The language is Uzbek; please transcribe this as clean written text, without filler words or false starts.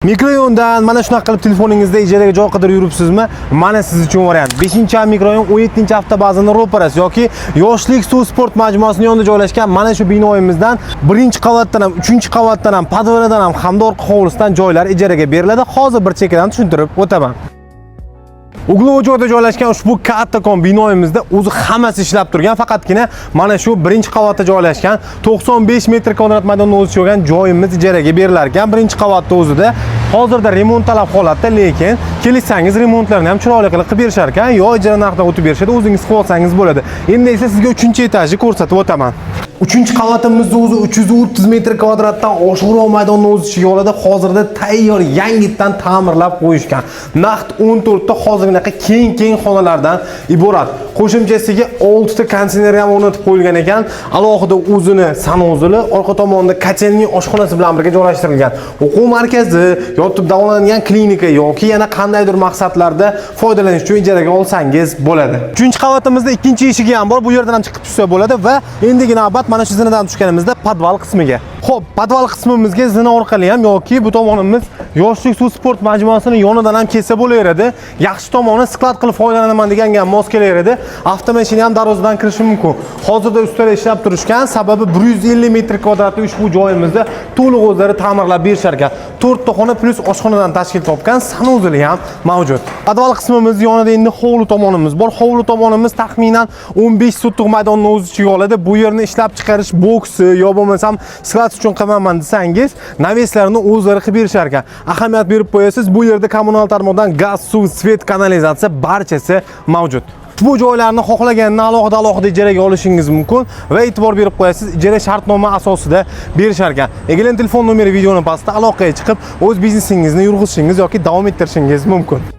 Mikrorayondan mana shunaqa qilib telefoningizda ijaraga joy qidirib yuribsizmi? Mana siz uchun variant. 5-mikrorayon, 17 avtobazani ro'parasi yoki Yoshlik suv sport majmuasining yonida joylashgan mana shu binoyimizdan birinchi qavatdan ham, uchinchi qavatdan ham, podvalidan ham hamda orqa hovlisidan joylar ijaraga beriladi. Hozir bir chekkadan tushuntirib o'taman. Угловой joyda joylashgan ushbu kattakon binoyimizda o'zi hammasi ishlab turgan, faqatgina mana shu birinchi qavatda joylashgan 95 metr kvadrat maydonni o'z ichiga olgan joyimiz ijaraga berilar ekan. Birinchi qavatda o'zida hozirda remont talab holatda, lekin kelishsangiz, remontlarni ham chiroyli qilib qilib berishar ekan, yo ijara narxidan o'tib berishadi, o'zingiz qilib olsangiz bo'ladi. Endi esa sizga 3-etajni ko'rsatib o'taman. Uchinchi qavatimizni o'zi 330 metr kvadratdan oshiqroq maydonni o'z ichiga oladi. Hozirda tayyor, yangitdan ta'mirlab qo'yishgan. Naqd 14 ta hozirginaqa keng-keng xonalardan iborat. Qo'shimchasiga 6 ta konditsioner ham o'rnatib qo'yilgan ekan. Alohida o'zini санузел i, orqa tomonda котельный, oshxonasi bilan birga joylashtirilgan. O'quv markazi, yotib davolanadigan klinika yoki yana qandaydir maqsadlarda foydalanish uchun ijaraga olsangiz bo'ladi. Uchinchi qavatimizda ikkinchi eshigi ham bor. Bu yerdan ham chiqib tushsa bo'ladi va endigi navbat mana shu zinadan tushganimizda podval qismiga. Xo'p, podval qismimizga zina orqali ham yoki bu tomonimiz Yoshlik suv sport majmuasining yonidan ham kelsa bo'laveradi. Yaxshi tomoni, склад qilib foydalanaman deganga ham mos kelaveradi. Avtomashina ham darvozadan kirishi mumkin. Hozirda ustalar ishlab turishgan, sababi 150 metr kvadratli ushbu joyimizda to'liq o'zlari ta'mirlab berishar ekan. 4 ta xona плюс oshxonadan tashkil topgan санузел i ham mavjud. Podval qismimiz yonida endi hovli tomonimiz bor. Hovli tomonimiz taxminan 15 sotix maydonni o'z ichiga oladi. Bu yerni ishlab chiqarish boksi yo bo'lmasam склад uchun qilaman desangiz, навес larni o'zlari qilib berishar ekan. Ahamiyat berib qo'yasiz, bu yerda kommunal tarmoqdan gaz, suv, свет, kanalizatsiya barchasi mavjud. Bu joylarni xohlaganini alohida alohida ijaraga olishingiz mumkin va e'tibor berib qo'yasiz, ijara shartnoma asosida berishar ekan. Egalan telefon nomeri videoni pastda, aloqaga chiqib, o'z biznesingizni yurg'izishingiz yoki davom ettirishingiz mumkin.